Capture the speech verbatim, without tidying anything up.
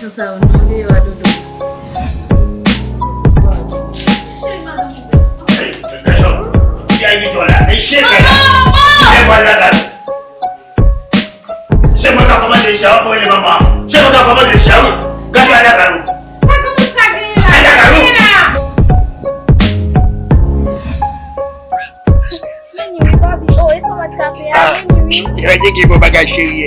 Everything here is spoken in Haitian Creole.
Sa yo non deyò a dodo. Hey, gachon, ki a yi to la? Hey, shit, gachon. Mwen pral lakay. Se mwen k ap kòmande chè a, mwen rele manman. Se mwen k ap kòmande chè a, wi. Gachon, al lakay ou. Sa kòman sa genyen la? Al lakay ou. Genyen la. Men wi, Bobby, oh, e sa w ap tape a, men wi. Yo gen bon bagay, cheri.